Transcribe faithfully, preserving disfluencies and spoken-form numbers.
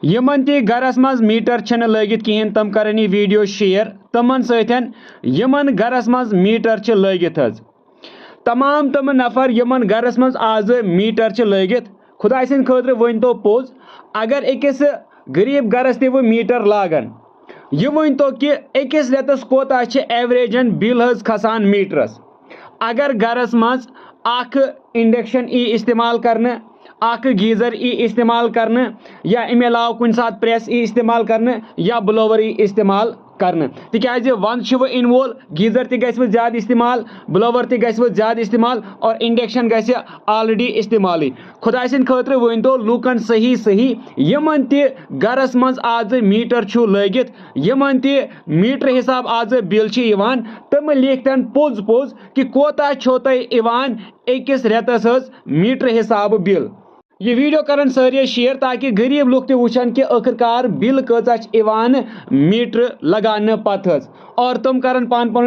یِمن تہِ گرس منٛز میٖٹر چھِنہٕ لٲگِتھ کِہیٖنۍ، تِم کرن یہِ ویٖڈیو شیئر تِمن سۭتۍ، یِمن گرس منٛز میٖٹر چھِ لٲگِتھ حظ۔ تمام تِم نفر یِمن گرس منٛز آزٕ میٖٹر چھِ لٲگِتھ، خداے سٕنٛدِ خٲطرٕ ؤنۍ تو پوٚز، اگر أکِس غریٖب گرس تہِ وۄنۍ میٖٹر لاگن، یہِ ؤنۍ تو کہِ أکِس رٮ۪تس کوتاہ چھِ ایوریجن بِل حظ کھسان میٖٹرس؟ اگر گرس منٛز اکھ انڈکشن ای استعمال کرنہٕ، اکھ گیٖزر ای استعمال کرنہٕ، یا امہِ علاوٕ کُنہِ ساتہٕ پریس ای استعمال کرنہٕ، یا بلوور ای استعمال کرنہٕ، تِکیازِ ونٛدٕ چھُ وۄنۍ یِنہٕ وول، گیٖزر تہِ گژھِ وۄنۍ زیادٕ استعمال، بلوور تہِ گژھِ وۄنۍ زیادٕ استعمال، اور انڈکشن گژھِ آلریڈی استعمالٕے۔ خداے سٕنٛدِ خٲطرٕ ؤنۍ تو لوٗکن صحیح صحیح، یِمن تہِ گرس منٛز آزٕ میٖٹر چھُ لٲگِتھ، یِمن تہِ میٖٹر حساب آزٕ بِل چھِ یِوان، تِم لیکھتن پوٚز پوٚز کہِ کوتاہ چھو تۄہہِ یِوان أکِس رٮ۪تس حظ میٖٹر حسابہٕ بِل۔ یہِ ویٖڈیو کرن سٲری شیئر، تاکہِ غریٖب لُکھ تہِ وٕچھن کہِ ٲخٕر کار بِل کۭژاہ چھِ یِوان میٖٹر لگاونہٕ پتہٕ حظ، اور تِم کرن پانہٕ پنُن